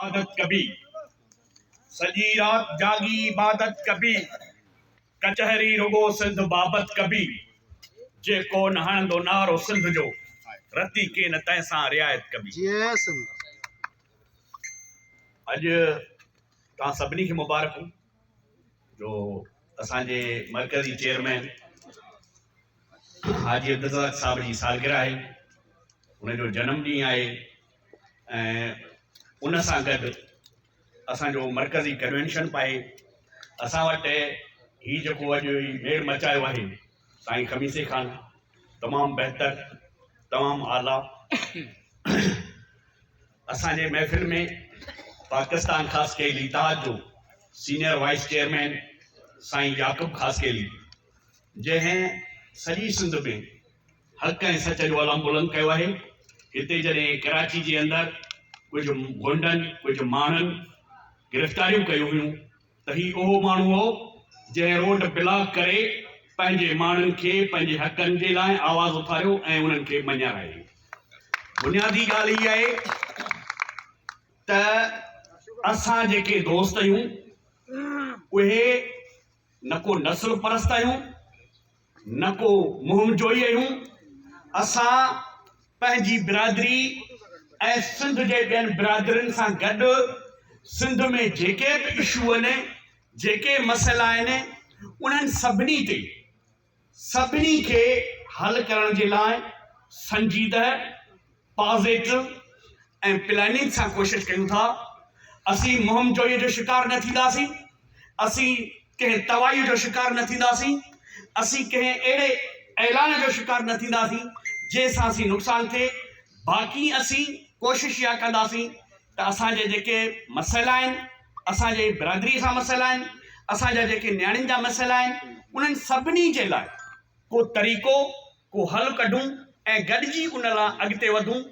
عبادت ڪبي، سڄي رات جاڳي عبادت ڪبي، ڪچهري رڳو سنڌ بابت ڪبي، جيڪو نه هڻندو نعرو سنڌ جو، رتي ڪين تنهن سان رعايت ڪبي. اڄ توهان سڀني کي مبارڪون جو اسان جي مرڪزي چيئرمين حاجي عبدالرزاق صاحب جي سالگرهه آهي، ان جو جنم ڏينهن آهي ۽ ان سان گڏ اسان جو مرڪزي ڪنوينشن به آهي. اسان وٽ هي جيڪو اڄ هي ميڙ مچايو آهي سائين خميسي خان تمام بهتر تمام اعليٰ اسان جي محفل ۾ پاڪستان خاصخيلي اتحاد جو سينئر وائيس چيئرمين سائين يعقوب خاصخيلي جنهن سڄي سنڌ ۾ حق ۽ سچ جو علم بلند ڪيو آهي. هتي جڏهن ڪراچي جي اندر ڪجهه غنڊن، ڪجهه ماڻهن گرفتاريون ڪيون هيون ته هي اهو ماڻهو هو جنهن روڊ بلاڪ ڪري پنهنجي ماڻهن کي پنهنجي حقن جي لاء آواز اٿاريو ۽ انهن کي مڃارايائين. بنيادي ڳالهه هي آهي ته اسان جيڪي دوست آهيون اهي نه ڪو نسل پرست آهيون، نه ڪو مهم جوئي آهيون، اسان پنهنجي برادري ۽ سنڌ جي ٻين برادرين سان گڏ سنڌ ۾ جيڪي به اشو آهن، جيڪي مسئلا آهن، انهن سڀني تي سڀني کي حل ڪرڻ جي لاء سنجيده پازيٽو ۽ پلاننگ سان ڪوشش ڪيون ٿا. اسين مهم جوئي جو شڪار نه ٿينداسين، اسين ڪنهن توائي جو شڪار نه ٿينداسين، اسين ڪنهن اهڙي اعلان جو شڪار نه ٿينداسين جنهن سان اسين نقصان ٿئي، باقي اسين ڪوشش اها ڪنداسين ته اسان جي جيڪي مسئلا آهن، اسان جي برادري سان مسئلا آهن، اسان جا جيڪي نياڻين جا مسئلا آهن، انهن سڀني جي لاء ڪو طريقو، ڪو حل ڪڍون ۽ گڏجي ان لاء اڳتي وڌون.